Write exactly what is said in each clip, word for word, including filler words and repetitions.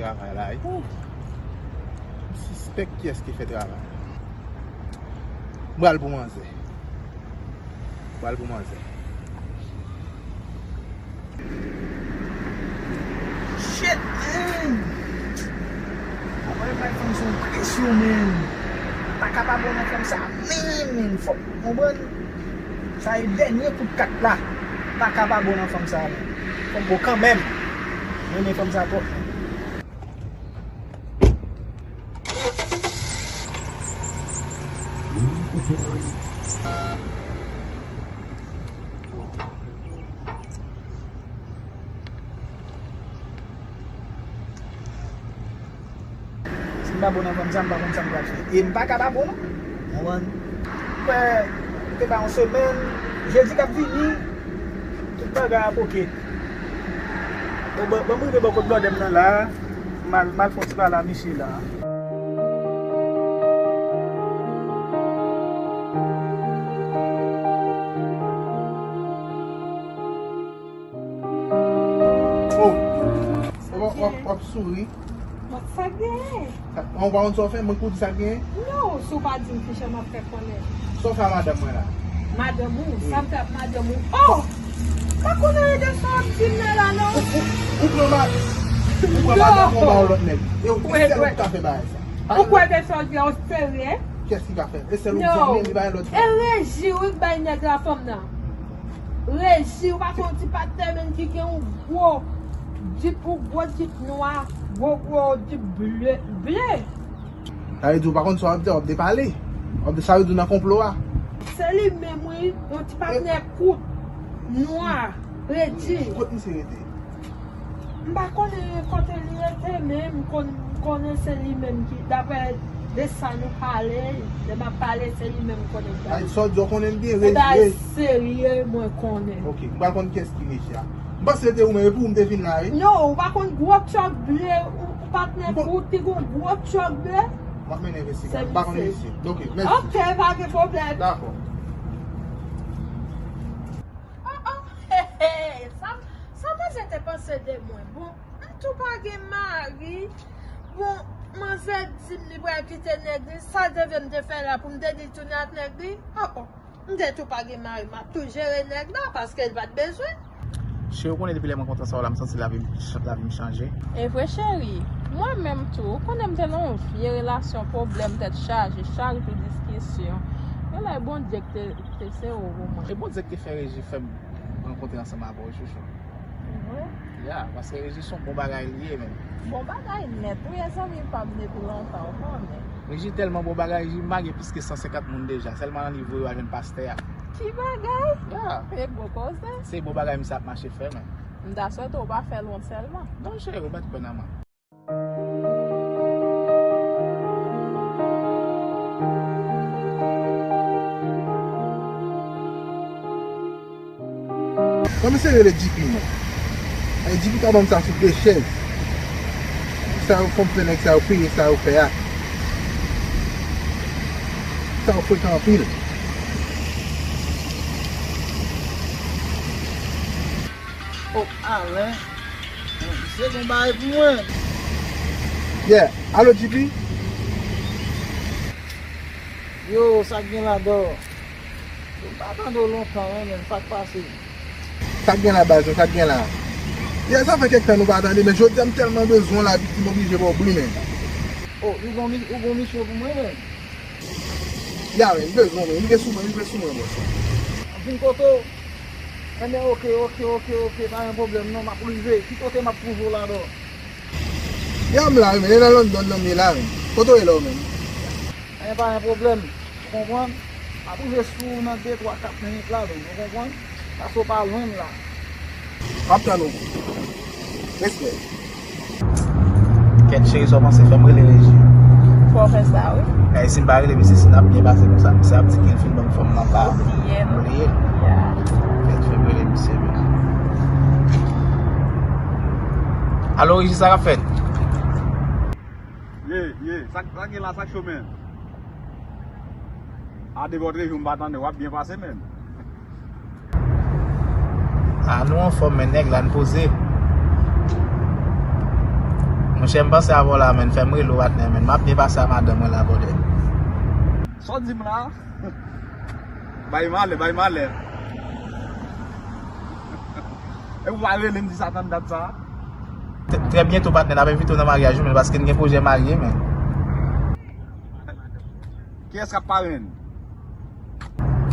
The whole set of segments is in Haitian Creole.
Travay la, wi. Ou. M sispèk kiyès ki fè travay la. M pral pou manzè. M pral pou manzè. Shit, man! Mwen bay fanm se yon presyon, man. Pa ka pa bon nan fanm sa menm, man. Fòk ou konprann. Sa e dènye kout kat la. Pa ka pa bon nan fanm sa, man. Fanm bon kanmenm. Mwen renmen fanm sa twòp, man. Si m pa bon nan fanm sa, m pa konn sa m pral fè. E m pa ka pa bon, non. Ou konprann? Mwen, te ba yon semèn, jedi k ap vini, tout bagay ap oke. Bon, bon, bon, m rive bò kot blòdè m nan la, m al, m al fè yon ti pale a misye la. Oh, w ap, w ap, w ap souri. Bon, sa k genyen? Sa, w pa konn sa w fè, mwen k pou di sa k genyen? Non, si w pa di m, kijan m ap fè konnen? Sa w fè a madanm mwen la? Madanm ou? Wi. Sa m fè ak madanm ou? Oh! M pa konnen de sa w ap di m nan la, non. Ou, ou, ou pran ma-, ou pran madanm ou ba yon lòt nèg. E ou, e sèl ou ki ka fè bagay sa. Ou kwè de sa w di a, ou serye? Kiyès ki ka fè? E sèl ou ki di li, li bay lòt. E Reji, wi, k bay nèg la fanm nan. Reji, ou pa se yon ti patnè menm ki gen yon gwo jip, yon gwo jip nwa, gwo, gwo jip ble, ble. Sa vle di ou pa konn sa w ap di, w ap depale. W ap di, sa vle di w nan konplo a. Se li menm, wi, yon ti patnè kout, nwa, redi. Kot misye rete? M pa konnen kote li rete, men m konn, konnen se li menm ki, daprè de sa nou pale, lè m ap pale, se li menm m konnen ki. Ay, sa w di, w konnen l byen, e bagay serye, mwen konnen. Ok, m pral konn kiyès ki Reji a. M panse se te ou menm, e pou ou m te vin la, wi. Non, ou pa konn gwo tchòk ble, ou, ou patnè pou ou te gon gwo tchòk ble? M ap mennen envestigasyon. M pa konn mesye. Ok, mèsi. Ok, pa gen pwoblèm. Dakò. Oh, oh, he, he, sa, sa manzè te panse de mwen. Bon, m tou pa gen mari. Bon, manzè di m li pral kite nèg li. Sa devye m te fè la pou m te di l tounen ak nèg li? Oh, oh. M te tou pa gen mari, m ap tou jere nèg la paske l pa t bezwen. Cheri, ou konnen depi lè m rankontre sa w la, m santi lavi m ch-, lavi m chanje. E vre, cheri. Mwen menm tou, ou konnen m te nan yon vye relasyon pwoblèm, tèt chaje, chak jou diskisyon. Men la, e Bondye ki te, ki te sere w pou mwen. E Bondye ki te fè Reji fè m rankontre ansanm avè w, chouchou. Vre? Ya, paske Reji se yon bon bagay li ye, menm. Bon bagay nèt, wi, e zanmi pa m depi lontan, ou konnen. Reji tèlman bon bagay, Reji marye plis ke san senkant moun deja. Sèlman nan li voye yo al jwenn pastè a. Ki bagay? Ya. E gwo koze. Se bon bagay misye ap mache fè, menm. M ta swete w pa fè l wont sèlman. Non, cheri, ou mèt kwè nan mwen. Kòman misye rele Djipi, non? Ay, Djipi ka ban m sa sou de chèz. Sa yo fè m fè, nèg sa yo peye sa yo fè a. Sa yo frekan anpil. Oh, Alen. Misye gon bagay pou mwen. Yeah. Alo, Djipi? Yo, sa k gen la, dò? M pa tande w lontan, wi, men sa k pase? Sa k gen la, baz, sa k gen la? Yeah, sa fè kèk tan nou pa tande, men jodi a m tèlman bezwen w la, Djipi, m oblije ba w bri, men. Oh, ou gon mi-, ou gon misyon pou mwen, men? Ya, men, m bezwen w, men. Rive sou mwen, rive sou mwen, bòs. Vin kote w. Enben, oke, oke, oke, oke, pa gen pwoblèm non, m ap rive. Ki kote m ap twouve w la, dò? Ya, m la, wi, men, e nan London nan m ye la, men. Kote w ye la, ou menm? Enben, pa gen pwoblèm, ou konprann? M ap rive sou ou nan de, twa, kat minit la, menm, ou konprann? Paske w pa lwen m la. M ap tann ou. Respè. Kèt cheri, sa w panse? Fè m rele Reji. Fò w fè sa, wi. E si m pa rele misye, si n ap byen pase konsa, misye ap di ke l fin ban m fanm nan pa bliye l. Bliye l. Ya. Kèt, fè m rele misye, men. Alo, Reji, sa k ap fèt? Ye, ye, sa, sa gen la, sa k cho, men? A, depi w te jou m pa tande, w ap byen pase, men. A, nou anfòm, men nèg la n poze. Monchè, m panse avè w la, menn. Fè m rele w, patnè, menn. M ap byen pase a madanm mwen la, brother. Sa w di m la? Bay malè, bay malè. E ou pa rele m di sa tann dat sa? Trè, trè byento, patnè, n ap envite w nan maryaj ou, menn, paske n gen pwojè marye, menn. Kiyès k ap parenn?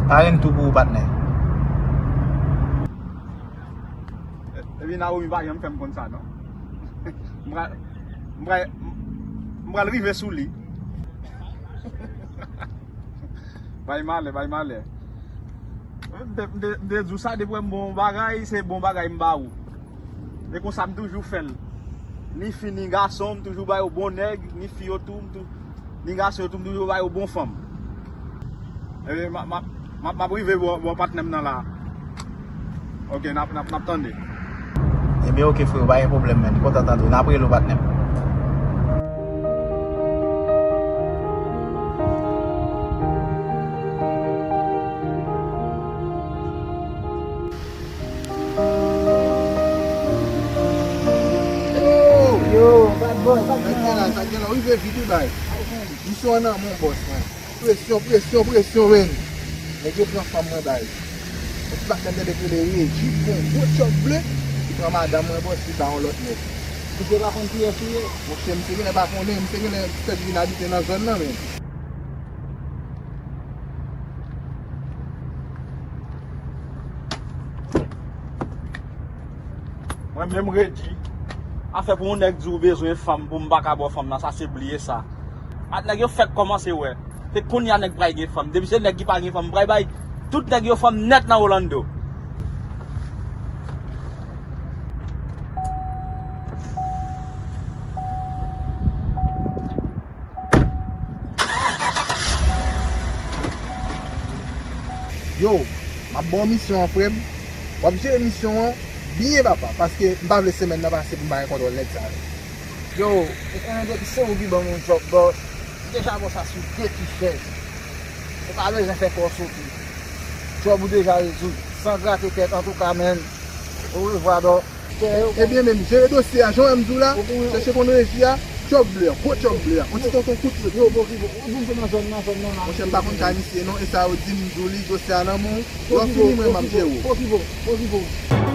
Parenn tou pou ou, patnè. E, epi Naomi pa janm fè m konn sa, non. M pral, m pral, m pral rive sou li. Bay malè, bay malè. M te, m te, m te di w sa, depi w wè m ba w yon bagay, se bon bagay m ba ou. E konsa m toujou fè l. Ni fi, ni gason, m toujou ba yo bon nèg, ni fi yo tou, m tou, ni gason yo tou, m toujou ba yo bon fanm. E, m ap, m ap, m ap, m ap rive bò, bò patnè m nan la. Ok, n ap, n ap, n ap tande. Ebyen, ok, freo, pa gen pwoblèm, menn. Kontan tande w. N ap rele w, patnè m. Yo, bad boy, bad boy. Sa k gen la, sa k gen la. Ou rive vit wi, bay. Misyon an nan men w, bòs mwen. Presyon, presyon, presyon, menn. Nèg yo pran fanm mwen, bay. Ou pa tande nèg rele Regi, pran gwo tchòk ble. Li pran madanm mwen, bòs, li ba yon lòt nèg. Misye pa konn kiyès ou ye? Monchè, misye genlè pa konnen, misye genlè fèk vin abite nan zòn nan, menn. Mwen menm, Regi, afè pou yon nèg di w bezwen fanm pou m pa ka ba w fanm nan, sa se bliye sa. Ak nèg yo fèk kòmanse wè. Se kounye a nèg pral gen fanm. Depi se nèg ki pa gen fanm, m pral bay tout nèg yo fanm nèt nan Orlando. Yo, m ap ba w misyon an, frè m. W ap jere misyon an byen, papa, paske m pa vle semèn nan pase pou m pa gen kontwòl nèg sa yo. Yo, ou konnen depi se ou ki ban m yon djòb, bòs, m deja ba w sa sou de ti chèz. Ou pa bezwen fè kò w sote. Djòb ou deja rezoud. San grate tèt, antouka, menn. Orevwa, dò. Ebyen, menm, jere dosye a, jan w wè m di w la, chèche konn Regi a, tchòk ble a, gwo tchòk ble a, yon ti tonton kout sot. Yo, bon, ki bon. Ou di m se nan zòn nan, zòn nan la. Monchè, m pa konn kay misye non, e sa yo di m, m di w li, dosye a nan men w. Lè w fini, mwen, m ap jere w. Bon, ki bon, bon, ki bon.